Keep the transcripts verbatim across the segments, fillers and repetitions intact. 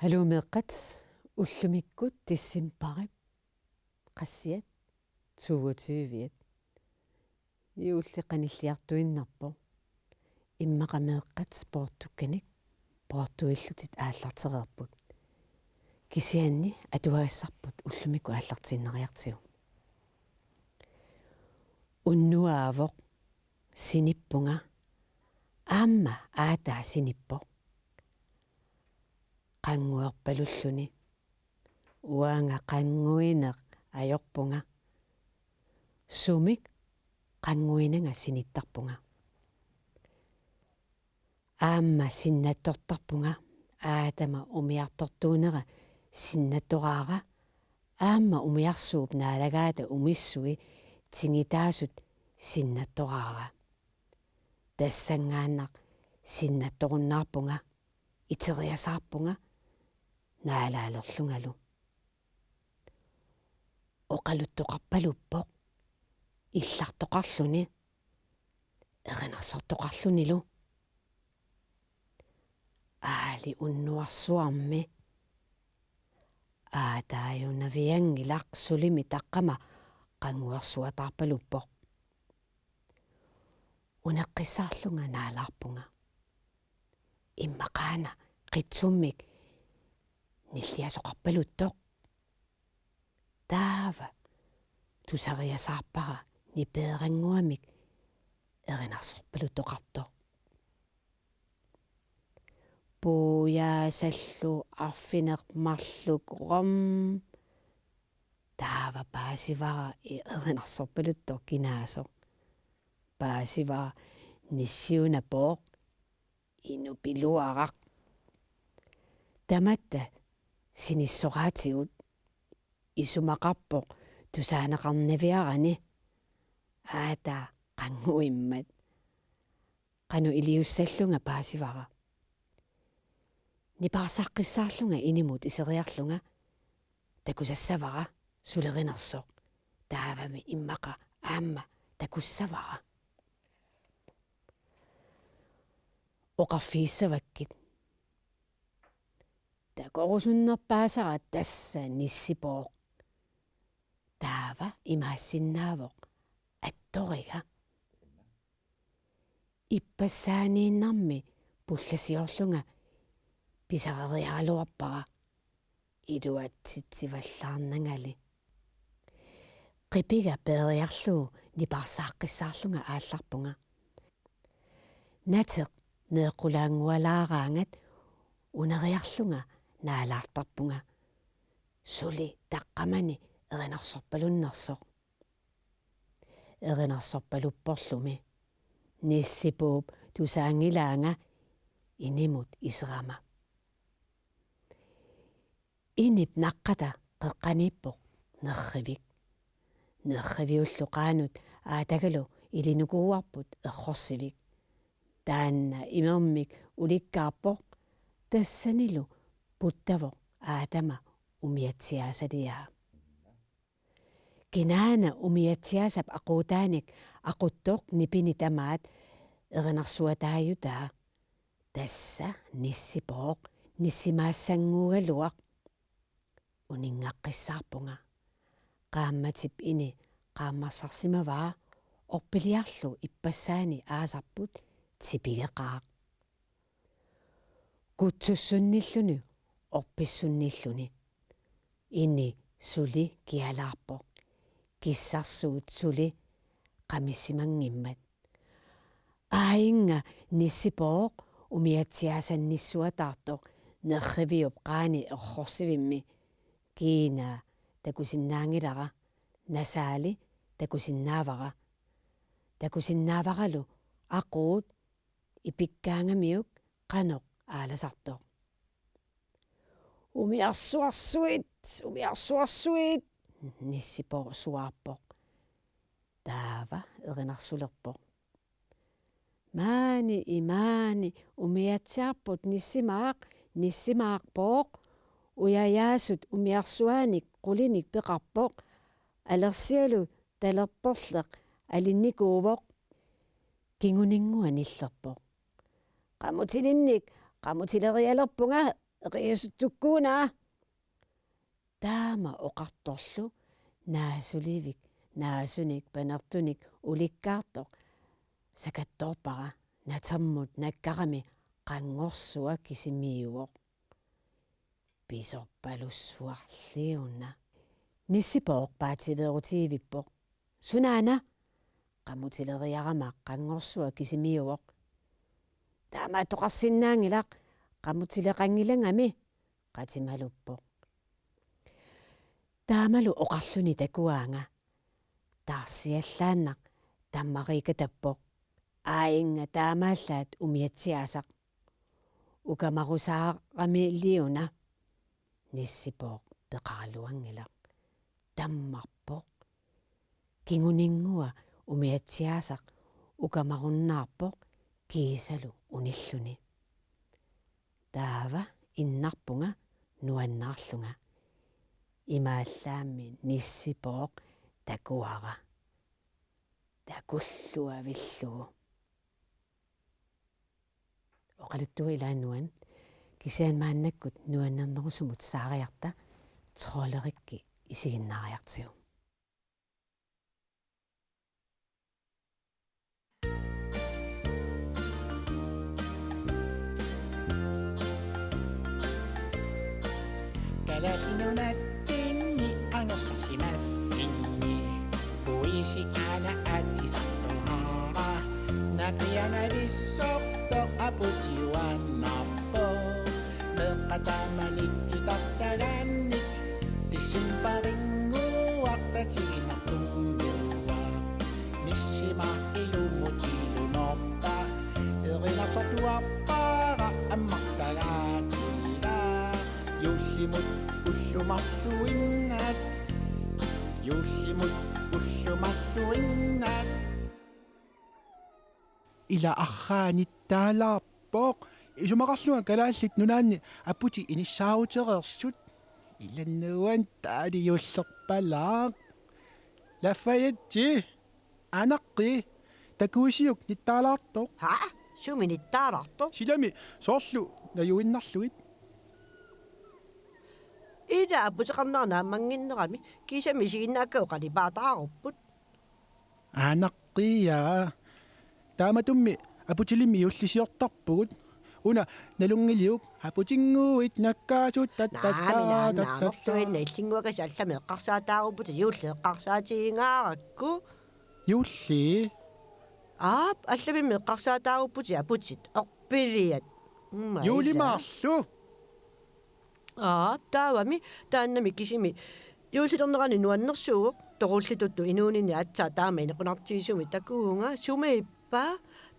Haluu meeqqat, ullumikkut decembarip qassiat, toogtyviat. Juulli qanilliartuinnarpoq. Immaqa meeqqat poortukkanik poortuillutik aallartereerput. Kisianni atuagassarput ullumikkut aallartiinnariartigu. Unnuaavoq, sinippunga, aamma aataa sinippoq. Qannguerpalulluni. Uanga qannguineq ajorpunga. Sumik qannguinanga sinittarpunga. Aamma sinnattortarpunga, aatama umiartortuunera sinnattoraara, aamma umiarsuup naalagaata umissui tingitaasut sinnattoraara. Tassanngaannaq sinnattorunnaarpunga, iteriasaarpunga naalaalerlungalu. Oqaluttoqarpaluppoq, illartoqarluni, erinarsortoqarlunilu. Aali unnuarsuarmi aataajunavianngilaq, sulimi taqqama qannguersuataarpaluppoq. Uneqqissaarlunga naalaarpunga. Immaqaana qitsummik nilliasoqarpaluttoq. Taava tusariasaarpara nipeerannguamik erinarsorpaluttoqartoq. Puujaasallu arfineq-marluk rom. Taava paasivara i-, erinarsorpaluttoq kinaasoq. Paasivara: Nissiuna Pooq, inupiluaraq. Tamatta sinissoraatigut, isumaqarpoq tusaaneqarnaviarani, aataa qannguimmat. Qanoq iliussallunga paasivara. Nipaarsaqqissaarlunga inimut iseriarlunga takusassavara sulerinersoq. Taavami immaqa aamma takussavara. Oqarfigissavakkit: Takorusunnerpaasara tassa Nissi Pooq. Taava imaassinnaavoq attoriga. Ippassaaniinnarmi pullasiorlunga pisareriaraluarpara iluatsitsivallaarnangali. Qipiga peeriarlugu nipaarsaaqqissaarlunga aallarpunga. Nateq meeqqulaanngualaaraangat uneriarlunga naalaartarpunga. Suli taqqamani erinarsorpalunnersoq. Erinarsorpalupporlumi. Nissi Pooq tusaanngilaanga inimut iserama. Inip naqqata qeqqaniippoq nerrivik. Nerriviullu qaanut aatagalu ilinukuuarput errorsivik. Taanna imermik ulikkaarpoq, tassanilu puttavoq aatama umiatsiaasaliaa. Kinaana umiatsiaasap aquutaanik aquttoq nipini tamaat erinarsuataajutaa. Tassa Nissi Pooq, nissimaassanguugaluaq. Uninngaqqissaarpunga. Qaammatip ini qaammarsarsimavaa, orpiliarlu ippassaani aasarput tipigeqaaq. Kutsussunnilluni orpissunnilluni. Ini suli kialaarpoq. Kissarsuut suli qamissimanngimmat. Aajinga Nissi Pooq umiatsiaasannissuataartoq nerriviup qaani errorsivimmi. Kiinaa takusinnaanngilara, nasaali takusinnaavara. Takusinnaavaralu aquut ipikkaangamiuk qanoq aalasartoq. Umiarsuarsuit, umiarsuarsuit, Nissi Pooq suaarpoq. Taava erinarsulerpoq. Maani imaani umiatsiarput Nissimaaq, Nissimaaq Pooq, ujajaasut umiarsuaanik qulinik peqarpoq, alersialu talerperleq alinnikuuvoq. Kinguninngua nillerpoq. Qamutilinnik qamutilerialerpunga, eqiasuttukkuuna. Taama oqartorlu naasulivik naasunik panertunik ulikkaartoq sakattoorpara natermut nakkarami qanngorsua kisimiivoq. Pisorpalussuarliuna. Nissipooq paativeerutigivippoq. Sunaana? Qamutileriarama qanngorsua kisimiivoq. Taamaattoqarsinnaanngilaq, qamutileqanngilangami, qatimaluppoq. Taamalu oqarluni takuaanga. Taarsiallaannaq tammariikatappoq. Aajinnga taamaallaat umiatsiaasaq. Ukamarusaarami liuna. Nissipooq peqaraluanngilaq. Tammarpoq. Kinguninngua umiatsiaasaq ukamarunnaarpoq kiisalu unilluni. Taava innarpunga nuannaarlunga. Imaallaammi Nissipooq takuara. Takulluavillugu. Oqaluttuaq ilaannuan, kisianni maannakkut nuannernerusumut saariarta, Trolderikki isiginnaariartigu. Kalaallit Nunaatsinni angerlarsimaffinni puisi aana aatsisartumaara. Naqiangavissortoq aputiuaannarpoq. Meeqqat taamani titartagaannik decembarinnguaq tatiginartunnguaq. Nissima ilumut ilunorpa. Erinarsortuarpara ammartagaatiga. Juullimut ullut marluinnaat. Juullimut ullut marluinnaat. Ila arraa nittaalaarpoq. Isumaqarlunga Kalaallit Nunaanni aputit inissaarutereersut. Ilannuan taali juullerpalaaq. Lafayette, aanaqqi, takuisiuk nittaalaartoq. Haa? Sumi nittaalaartoq? Silami soorlu najuinnarlugit. Ila aputeqarnera naammannginnerami, kiisami isiginnaakkagut qalipaataarupput. Aanaqqia. Taamatummi aputilimmik juullisiortarpugut. Una nalunngiliuk aputinnguit nakkaasut tattatta. Naami, naami, tattatta. Naamerluinnaq illinnguakasiit allamik eqqarsaataarupputit, juulli eqqarsaatiginngaarakku. Juulli? Aap, allamimmi eqqarsaataarupputit aputit. Orpiliat. Mm, juulimaarlu. Aa, taavami, taannami kisimi. Juullilernerani nuannersuuvoq, torullitutut inuuninni aatsaat taama inequnartigisumik takuunga, sumiippa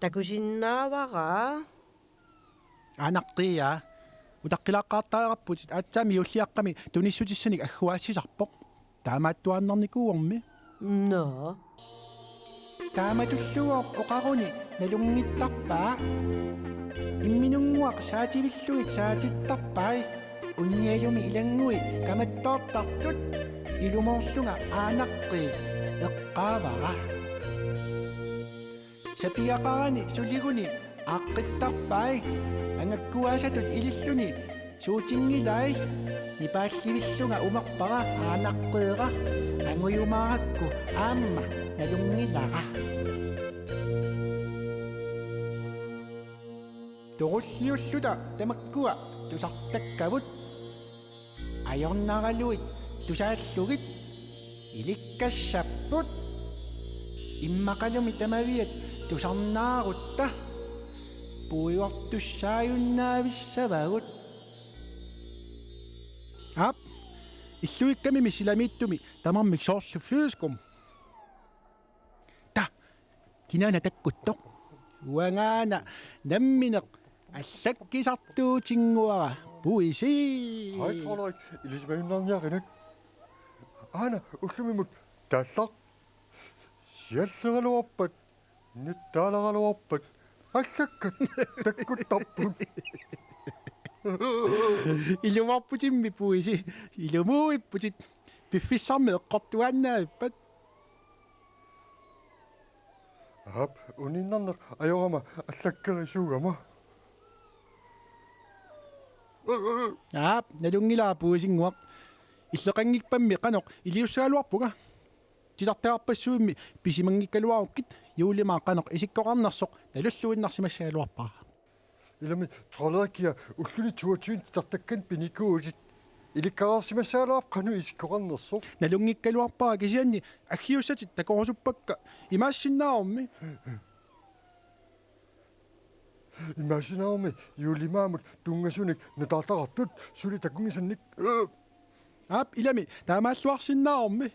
takusinnaavara. Aanaqqia, utaqqilaaqqaartariaqarputit, aatsaammi juulliaqqami tunissutissanik agguaassisarpoq. Taamaattuaannarnikuuarmi. Nå. Taamatulluunniit oqaruni nalunngittarpaa. Imminunnguaq saativillugit saatittarpai. Unnialumi ilanngui kamattoortartut. Ilumoorlunga aanaqqi eqqaavara. Sapigaqarani suliguni aaqqittarpai. Angakkuaasatut ililluni suutinngilai. Nipaallivillunga umerpara aanaqqeera. Angujumaarakku aamma nalunngilara. Torulliulluta tamakkua tusartakkavut. Ajornaraluit tusaallugit ilikkassapput. Immaqalumi tamaviat tusarnaarutta puigortussaajunnaavissavagut. Aap, illuikkamimi silamiittumi tamarmik soorlu flødeskum. Ta, kinaana takkuttoq? Uangaana nammineq allakkisartuutinnguara puisi. Hej, Trolderik, ilisimajunnarniarinak. Aana, ullumimmut taallaq. Sialleraluarpat, nittaaleraluarpat, allakkat takkuttarput. Ilumoorputimmi puisi, ilumuuipputit, piffissarmi eqqortuaannaavippat. Aap, uninnarneq ajorama allakkerisuugama. Aap, nalunngilaa puisinnguaq. Illeqanngippammi qanoq iliussagaluarpunga. Titartagarpassuimmi pisimanngikkaluarukkit, juulimaaq qanoq isikkoqarnersoq nalulluinnarsimassagaluarpara. Ilami trolderia ulluni toogtyve titartakkannik pinikuuvutit. Ilikkariarsimassagaluarpat qanoq isikkoqarnersoq. Nalunngikkaluarpara kisianni aggiussatit takorusuppakka imaassinnaagummi. Imaassinnaagummi juulimaamut tunngasunik nutaartaqartut suli takunngisannik. Aap, ilami taamaalluarsinnaagummi.